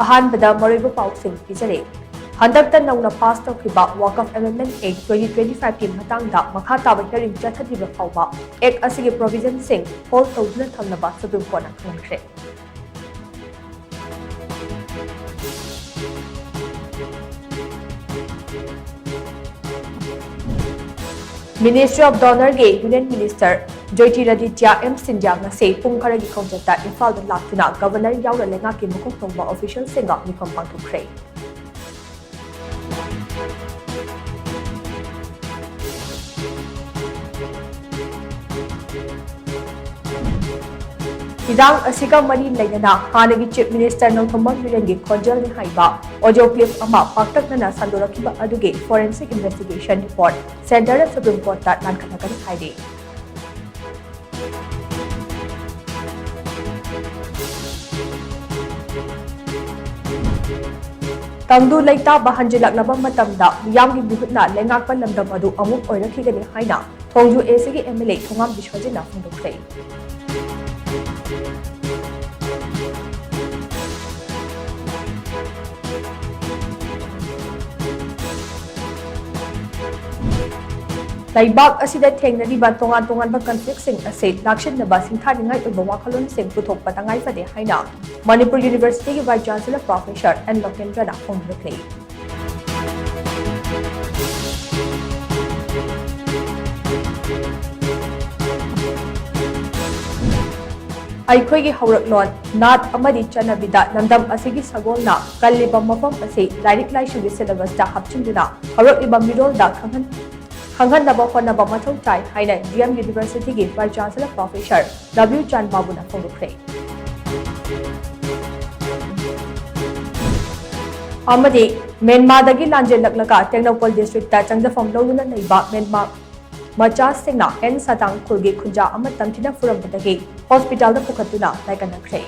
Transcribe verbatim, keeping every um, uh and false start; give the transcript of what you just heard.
ꯑꯍꯥꯟꯕꯗ ꯃꯔꯨꯑꯣꯏꯕ ꯄꯥꯎꯁꯤꯡ ꯄꯤꯖꯔꯦ꯫ ꯍꯟꯗꯛꯇ ꯅꯧꯅ ꯄꯥꯁ ꯇꯧꯈꯤꯕ Waqf Amendment Act twenty twenty-five ꯀꯤ ꯃꯇꯥꯡꯗ ꯃꯈꯥ ꯇꯥꯕ hearing ꯆꯠꯊꯗ꯭ꯔꯤꯕ ꯐꯥꯎꯕ Act ꯑꯁꯤꯒꯤ provision ꯁꯤꯡ hold ꯇꯧꯗꯨꯅ ꯊꯝꯅꯕ Supreme Court ꯅ ꯈꯪꯍꯟꯈ꯭ꯔꯦ꯫ Ministry of DoNER ꯒꯤ Union Minister ꯖ꯭ꯌꯣꯇꯤꯔꯥꯗꯤꯇ꯭ꯌ ꯑꯦꯝ ꯁꯤꯟꯙ꯭ꯌꯥ ꯉꯁꯤ ꯄꯨꯡ ꯈꯔꯒꯤ ꯈꯣꯡꯆꯠꯇ ꯏꯝꯐꯥꯜꯗ ꯂꯥꯛꯇꯨꯅ Governor ꯌꯥꯎꯅ ꯂꯩꯉꯥꯛꯀꯤ ꯃꯀꯣꯛ ꯊꯣꯡꯕ official ꯁꯤꯡꯒ ꯃꯤꯐꯝ ꯄꯥꯡꯊꯣꯛꯈ꯭ꯔꯦ꯫ ꯏꯔꯥꯡ ꯑꯁꯤꯒ ꯃꯔꯤ ꯂꯩꯅꯅ ꯍꯥꯟꯅꯒꯤ Chief Minister ꯅꯣꯡꯊꯣꯝꯕꯝ ꯕꯤꯔꯦꯟꯒꯤ ꯈꯣꯟꯖꯦꯜꯅꯤ ꯍꯥꯏꯕ audio clip ꯑꯃ ꯄꯥꯛꯇꯛꯅꯅ ꯁꯟꯗꯣꯔꯛꯈꯤꯕ ꯑꯗꯨꯒꯤ forensic investigation report Centre ꯅ Supreme Court ꯇ ꯂꯥꯟꯈꯠꯂꯒꯅꯤ ꯍꯥꯏꯔꯤ꯫ ꯇꯪꯗꯨ ꯂꯩꯇꯥꯕ ꯍꯟꯖꯤꯜꯂꯛꯂꯕ ꯃꯇꯝꯗ ꯃꯤꯌꯥꯝꯒꯤ ꯃꯤꯍꯨꯠꯅ ꯂꯩꯉꯥꯛꯄ ꯂꯝꯗꯝ ꯑꯗꯨ ꯑꯃꯨꯛ ꯑꯣꯏꯔꯛꯈꯤꯒꯅꯤ ꯍꯥꯏꯅ ꯊꯣꯡꯖꯨ A C ꯒꯤ M L A ꯊꯣꯉꯥꯝ ꯕꯤꯁ꯭ꯋꯖꯤꯠꯅ ꯐꯣꯡꯗꯣꯛꯈ꯭ꯔꯦ꯫ ꯂꯩꯕꯥꯛ ꯑꯁꯤꯗ ꯊꯦꯡꯅꯔꯤꯕ ꯇꯣꯉꯥꯟ ꯇꯣꯉꯥꯟꯕ conflict ꯁꯤꯡ ꯑꯁꯤ ꯂꯥꯛꯁꯤꯟꯅꯕ ꯁꯤꯡꯊꯥꯅꯤꯡꯉꯥꯏ ꯑꯣꯏꯕ ꯋꯥꯈꯜꯂꯣꯟꯁꯤꯡ ꯄꯨꯊꯣꯛꯄ ꯇꯉꯥꯏ ꯐꯗꯦ ꯍꯥꯏꯅ ꯃꯅꯤꯄꯨꯔ University ꯒꯤ Vice Chancellor Professor N ꯂꯣꯀꯦꯟꯗ꯭ꯔꯅ ꯐꯣꯡꯗꯣꯛꯈ꯭ꯔꯦ꯫ ꯑꯩꯈꯣꯏꯒꯤ ꯍꯧꯔꯛꯂꯣꯟ, ꯅꯥꯠ ꯑꯃꯗꯤ ꯆꯠꯅꯕꯤꯗ ꯂꯝꯗꯝ ꯑꯁꯤꯒꯤ ꯁꯒꯣꯜꯅ ꯀꯜꯂꯤꯕ ꯃꯐꯝ ꯑꯁꯤ ꯂꯥꯏꯔꯤꯛ ꯂꯥꯏꯁꯨꯒꯤ syllabus ꯇ ꯍꯥꯞꯆꯤꯟꯗꯨꯅ ꯍꯧꯔꯛꯂꯤꯕ ꯃꯤꯔꯣꯜꯗ ꯈꯪꯍꯟ-, ꯈꯪꯍꯟꯅꯕ ꯍꯣꯠꯅꯕ ꯃꯊꯧ ꯇꯥꯏ ꯍꯥꯏꯅ D M University ꯒꯤ Vice Chancellor Professor W ꯆꯥꯟꯕꯥꯕꯨꯅ ꯐꯣꯡꯗꯣꯛꯈ꯭ꯔꯦ꯫ ꯑꯃꯗꯤ ꯃ꯭ꯌꯥꯟꯃꯥꯔꯗꯒꯤ ꯂꯥꯟꯖꯦꯜꯂꯛꯂꯒ ꯇꯦꯡꯅꯧꯄꯜ district ꯇ ꯆꯪꯖꯐꯝ ꯂꯧꯗꯨꯅ ꯂꯩꯕ ꯃ꯭ꯌꯥꯟꯃꯥꯔ ꯃꯆꯥꯁꯤꯡꯅ N ꯁꯇꯥꯡ ꯈꯨꯜꯒꯤ ꯈꯨꯟꯖꯥ ꯑꯃ ꯇꯝꯊꯤꯅ ꯐꯨꯔꯝꯕꯗꯒꯤ hospital ꯗ ꯄꯨꯈꯠꯇꯨꯅ ꯂꯥꯏꯀꯠꯅꯈ꯭ꯔꯦ꯫